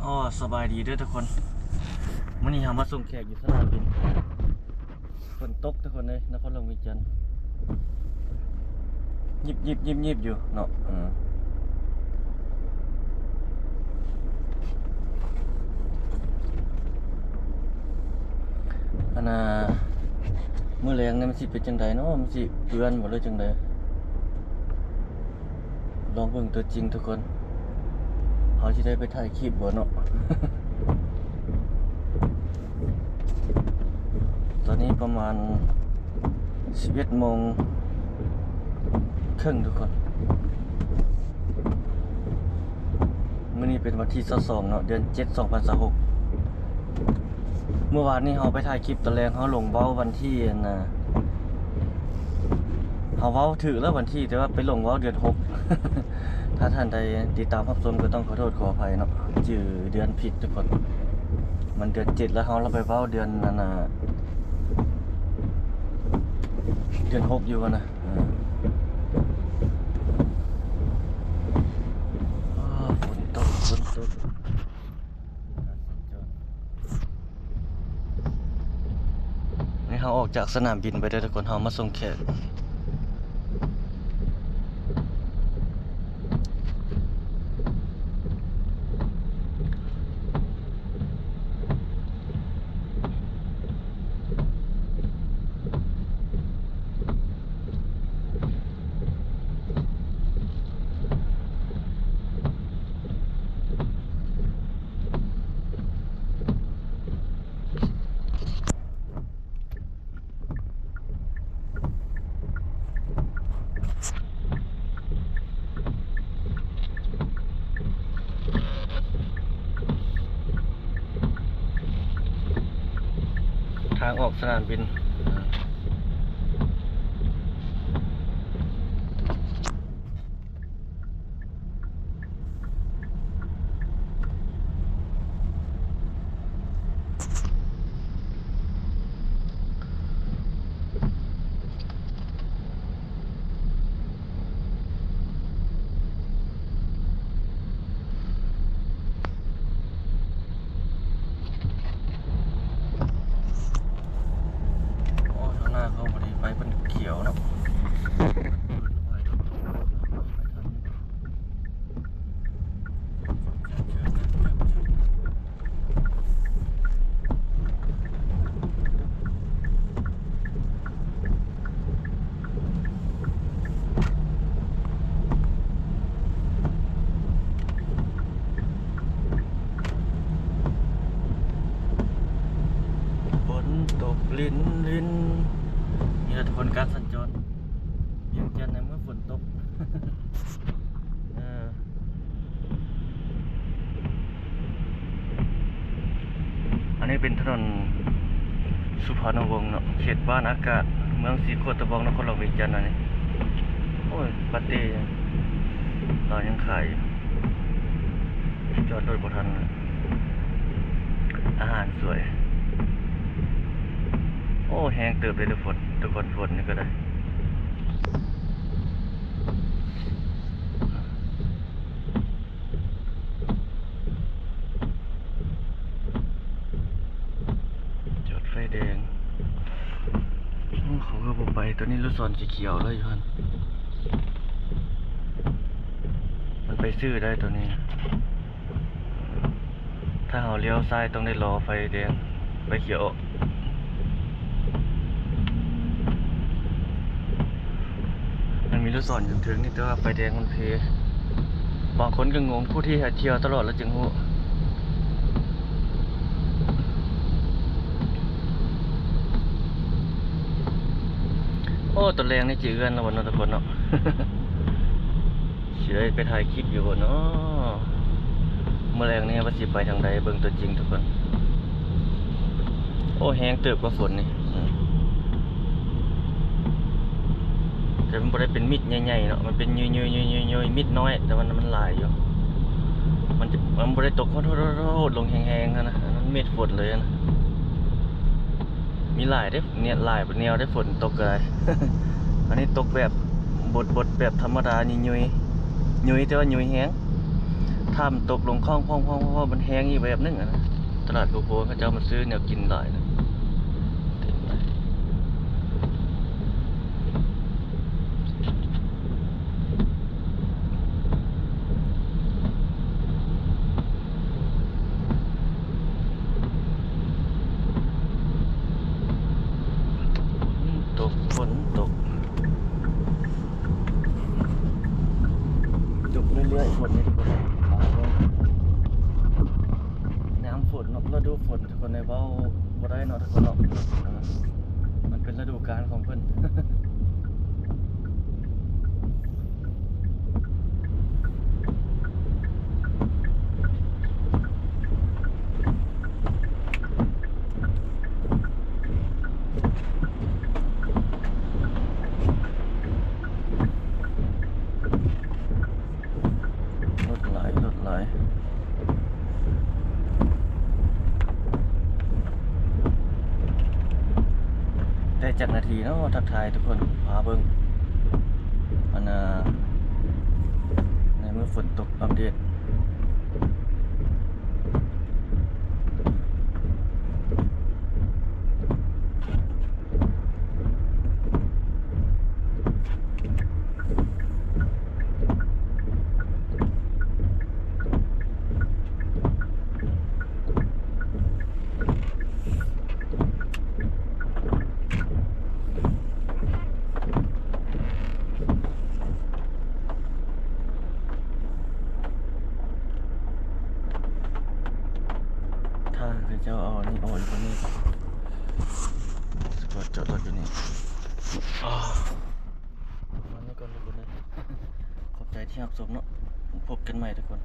ອໍ ສະບາຍດີເດີທຸກຄົນ, ມື້ນີ້ເຮົາມາສົ່ງແຂກຢູ່ສະໜາມບິນ. ຝົນຕົກທຸກຄົນເອີຍ, ນະຄອນຫຼວງວຽງຈັນ ຍິບໆໆໆຢູ່ເນາະ. ເອີ ອັນນ່າ ມື້ແລງນີ້ມັນຊິເປັນຈັ່ງໃດເນາະ, ມັນຊິເປື້ອນບໍ່ ຫຼືຈັ່ງໃດ? ລອງເບິ່ງຕົວຈິງທຸກຄົນ, ເຮົາຊິໄດ້ໄປຖ່າຍຄລິບບໍ່ເນາະ. ຕອນນີ້ປະມານສິບເອັດໂມງເຄິ່ງທຸກຄົນ. ມື້ນີ້ເປັນວັນທີຊາວສອງເນາະ ເດືອນເຈັດ ສອງພັນຊາວຫົກ. ມື້ວານນີ້ເຮົາໄປຖ່າຍຄລິບຕອນແລງ, ເຮົາຫຼົງເວົ້າວັນທີ ອັນນ່າ ເຮົາເວົ້າຖືກແລ້ວວັນທີ, ແຕ່ວ່າໄປຫຼົງເວົ້າເດືອນຫົກ. ຖ້າທ່ານໃດຕິດຕາມຮັບຊົມກໍຕ້ອງຂໍໂທດຂໍອະໄພເນາະ, ຈື່ເດືອນຜິດທຸກຄົນ. ມັນເດືອນເຈັດແລ້ວ, ເຮົາລະໄປເວົ້າເດືອນ ອັນນ່າ ເດືອນຫົກຢູ່ຫັ້ນນະ. ເອີ ອໍ ຝົນຕົກ ຝົນຕົກ. ນີ້ເຮົາອອກຈາກສະໜາມບິນໄປເດີທຸກຄົນ, ເຮົາມາສົ່ງແຂກ. ທາງອອກສະໜາມບິນ. ໂອ້ ທາງໜ້າເຂົາບໍ່ໄດ້ໄຟເພິ່ນຂຽວເນາະ. ຝົນຕົກລິນລິນ ນີ້ແຫຼະທຸກຄົນ ການສັນຈອນວຽງຈັນໃນມື້ຝົນຕົກ. ເອີ ອັນນີ້ເປັນຖະໜົນສຸພານຸວົງເນາະ ເຂດບ້ານອາກາດ ເມືອງສີໂຄດຕະບອງ ນະຄອນຫຼວງວຽງຈັນ. ອັນນີ້ ໂອ້ຍ ປາເຕ້ ລາວຍັງຂາຍຢູ່ ຈອດລົດບໍ່ທັນ ອາຫານສວຍ. ໂອ້ ແຮງເຕີບເດ້ທຸກຄົນ ທຸກຄົນ ຝົນນີ້ກໍໄດ້. ຈອດໄຟແດງ. ໂອ້ ເຂົາຄືບໍ່ໄປ? ໂຕນີ້ລູກສອນສີຂຽວເລີຍຢູ່ຫັ້ນ. ມັນໄປຊື່ໄດ້ໂຕນີ້. ຖ້າເຮົາລ້ຽວຊ້າຍຕ້ອງໄດ້ລໍໄຟແດງ ໄຟຂຽວອອກ. ມັນມີລູກສອນຢູ່ເທິງນີ້ ແຕ່ວ່າໄຟແດງມັນເພ. ບາງຄົນກໍງົງ ຜູ້ທີ່ເຮັດທ່ຽວຕະຫຼອດແລ້ວຈຶ່ງຮູ້. ໂອ້ ຕອນແລງນີ້ຊິເຮືອນແລ້ວບໍ່ເນາະ ທຸກຄົນເນາະ. ຊິໄດ້ໄປຖ່າຍຄລິບຢູ່ບໍ່ເນາະ? ມື້ແລງນີ້ວ່າຊິໄປທາງໃດ ເບິ່ງຕົວຈິງທຸກຄົນ. ໂອ້ ແຮງເຕີບກວ່າຝົນນີ້ ອືມ ແຕ່ມັນບໍ່ໄດ້ເປັນເມັດໃຫຍ່ໆເນາະ ມັນເປັນຫຍຸຍໆໆໆ ເມັດນ້ອຍ ແຕ່ມັນ ມັນຫຼາຍຢູ່. ມັນຈະ ມັນບໍ່ໄດ້ຕົກໂຫດໆລົງແຮງໆຫັ້ນນະ ອັນນັ້ນເມັດຝົນເລີຍຫັ້ນນະ. ມີຫຼາຍເດ້ ແນວ ຫຼາຍແນວເດ້ ຝົນຕົກກໍໄດ້. ອັນນີ້ຕົກແບບບົດໆ ແບບທຳມະດາ ຫຍຸຍໆ ຫຍຸຍ ແຕ່ວ່າຫຍຸຍແຮງ. ຖ້າມັນຕົກລົງຄ້ອງໆໆໆ ມັນແຮງອີກແບບໜຶ່ງອະນະ. ຕະຫຼາດໂກໂພ ເຂົາເຈົ້າມາຊື້ແນວກິນຫຼາຍນະ ເຕັມເລີຍ. ຝົນຕົກ ຝົນຕົກ ຕົກເລື້ອຍໆ ຝົນນີ້ທຸກຄົນ. ຍາມຝົນເນາະ ລະດູຝົນ ທຸກຄົນເອີຍ ເວົ້າບໍ່ໄດ້ເນາະ ທຸກຄົນເນາະ. ເອີ ມັນເປັນລະດູການຂອງເພິ່ນ. ລົດຫຼາຍ ລົດຫຼາຍ. ໄດ້ຈັກນາທີເນາະ ທັກທາຍທຸກຄົນ ພາເບິ່ງ ອັນນ່າ ໃນມື້ຝົນຕົກ ອັບເດດ. ຖ້າເຂົາເຈົ້າເອົາອັນນີ້ອອກຢູ່ບ່ອນນີ້ ສະກອດຈອດລົດຢູ່ນີ້. ອາ ປະມານນີ້ກ່ອນທຸກຄົນເດີ ຂອບໃຈທີ່ຮັບຊົມເນາະ ພົບກັນໃໝ່ທຸກຄົນ.